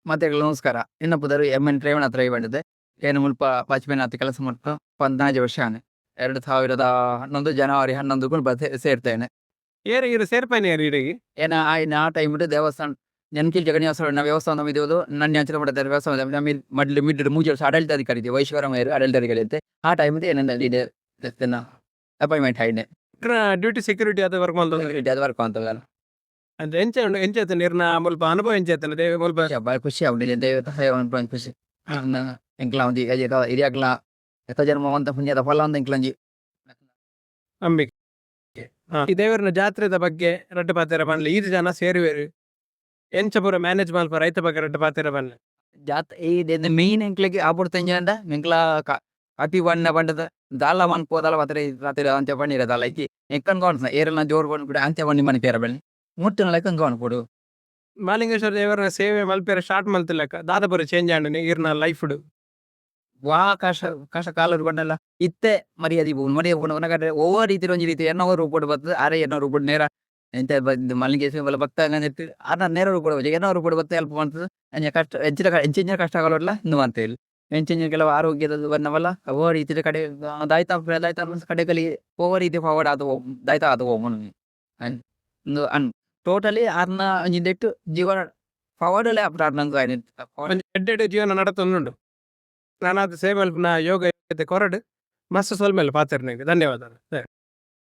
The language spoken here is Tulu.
ಮಾತೆರೆಗ್ಲ ನಮಸ್ಕಾರ. ಎನ್ನ ಪುದರ್ ಎಮ್ ಎನ್ ರೇವನಾಥ್ ರೈ ಪಂಡುದು. ಏನ್ ಮುಲ್ಪ ವಾಚ್ಮ್ಯಾನ್ ಆದ್ ಕೆಲಸ ಮಲ್ಪುನ 15 ವರ್ಷ ಆಂಡ್. 2011 ಜನವರಿ 11 ಗು ಮುಲ್ಪ ಸೇರ್ದೇನ್. ಏರ್ ಈರ್ ಸೇರ್ಪೈನ ಏರ್ ಇಡೆಗ್? ಏನ ಆಯಿನ ಆ ಟೈಮ್ ಡ್ ದೇವಸ್ಥಾನ ಎನ್ ಜಗನ್ಯಾಸ ವ್ಯವಸ್ಥಾನ ನನ್ಯಾಂಚಲ ದೇವಸ್ಥಾನ ಮಡ್ಲ್ ಮಿಡ್ಡ್ ಮೂಜಿ ವರ್ಷ ಆಡಳಿತ ಅಧಿಕಾರಿ ಇತ್ತೆ ವೈಶ್ವರಮಯೆರ್ ಆಡಳಿತ ಅಧಿಕಾರಿ ಇತ್ತೆ ಆ ಟೈಮ್ ಡ್ ಎನ್ನ ಅಪಾಯಿಂಟ್ಮೆಂಟ್ ಆಯಿನೆ. ಡ್ಯೂಟಿ ಸೆಕ್ಯೂರಿಟಿ ಆದ್ ವರ್ಕ್ ಮಲ್ತೊಂದು. ಸೆಕ್ಯೂರಿಟಿ ಆದ್ ವರ್ಕ್ ಮಲ್ತೊಂದು. ಅಂಚ ಎಂಚ ಉಂಡು, ಎಂಚ ಇತ್ತ್ಂಡ್ ಇರ್ನ ಮುಲ್ಪ ಅನುಭವ ಎಂಚ ಇತ್ತ್ಂಡ್ ದೇವೆ ಮುಲ್ಪ? ಬಾರಿ ಖುಷಿ ಆಪುಂಡು ದೇವೆರ್ನ ಸೇವೆ ಮನ್ಪುನ ಖುಷಿ. ಎಂಕ್ಲ ಒಂಜಿ ಹಿರಿಯಕ್ಲ್ನ ಏತ ಜನ್ಮ ಮಂತ ಪುಣ್ಯದ ಫಲ ಅಂದ್ ಎಂಕ್ಲ ಒಂಜಿ ನಂಬಿಕೆ. ಈ ದೇವೆರ್ನ ಜಾತ್ರೆದ ಬಗ್ಗೆ ರಡ್ಡ್ ಪಾತೆರ ಪನ್ಲೆ, ಈತ್ ಜನ ಸೇರುವೆರ್ ಎಂಚ ಪೂರ ಮ್ಯಾನೇಜ್ ಮನ್ಪುವೆರ್ ಐತ ಬಗ್ಗೆ ರಡ್ಡ್ ಪಾತೆರ ಪನ್ಲೆ. ಜಾತ್ರೆ ಈ ಮೈನ್ ಎಂಕ್ಲೆಗ್ ಆಪೊಡು ಎಂಚಿನಂಡ ಎಂಕ್ಲ ಅಪಿ ಪಂಡ ಪಂಡುದು ದಾಲ ಮನ್ಪುವ ದಾಲ ಪತ್ರೆ ಅಂಚ ಪನೀರೆ ದಾಲ ಇಜ್ಜಿ ಎಂಕಲ್ನ ಏರೆಗ್ಲಾ ಜೋರು ಪನ್ಪುಂಡ ಅಂಚ ಪಂಡಿ ಮನ್ಪಿಯೆರೆ ಬಲ್ಲಿ ಮುಟ್ಟುನಲಕ ಮನ್ಪೊಡು. ಮಾಲಿಂಗೇಶ್ವರ ದೇವರ್ನ ಸೇವೆ ಮಲ್ಪೆರೆ ಸ್ಟಾರ್ಟ್ ಮಲ್ತಿಲಕ ದಾದ ಪೂರ ಚೇಂಜ್ ಆಂಡ್ ಇರ್ನ ಲೈಫ್ ಡ್? ವಾ ಕಷ್ಟ ಕಷ್ಟ ಕಾಲಡ್ ಪಂಡಲ ಇತ್ತೆ ಮರ್ಯಾದಿ ಪೋಪುಂಡು ಮರ್ಯಾದಿ ಪೋಪುಂಡು ಒವಾ ರೀತಿಡ್ ಒಂಜಿ ರೀತಿ ಎನ್ನ ಒವು ರೂಪಡ್ ಬತ್ತುದು ಆರೇ ಎನ್ನ ರೂಪಡ್ ನೇರ ಎಂಚ ಮಾಲಿಂಗೇಶ್ವರ ಭಕ್ತ ಆರ್ನ ನೇರ ರೂಪಡ್ ಬೈಜೆರ್ ಎನ್ನ ರೂಪಡ್ ಬತ್ತ್ ಹೆಲ್ಪ್ ಮಂತುದು ಅಂಚ ಕಷ್ಟ ಎಂಚಿನ ಎಂಚೆಂಚಿನ ಕಷ್ಟ ಬರೊಡ್ಲ ಉಂದು ಮಂತೆರ್ ಎಂಚೆಂಚಿನ ಕೆಲವು ಆರೋಗ್ಯದ ಬನ್ನವಲ ಒವಾ ರೀತಿದ ಕಡೆ ದಾಯ್ತ ಕಡೆಕಲಿ ಒವಾ ರೀತಿ ಫಾರ್ವರ್ಡ್ ಆದ್ ದಾಯ್ತ ಆದ್ ಪೋಪುಂಡು ಉಂದು ಟೋಟಲಿ ಆರ್ನ ಒಂಜಿ ಇಂದೆಟ್ ಜೀವನ ಫಾರ್ವರ್ಡ್ ಲ ಆಪುಂಡು. ಒಂಜಿ ಎಡ್ಡೆಡ್ ಜೀವನ ನಡತೊಂದುಂಡು. ನಾನಾತ್ ಸೇವೆ ಮನ್ಪುನ ಯೋಗ ಕೊರಡ್ ಮಸ್ತ್ ಸೊಲ್ಮೆಲು ಪಾತೆರ್ನೆಗ್, ಧನ್ಯವಾದ.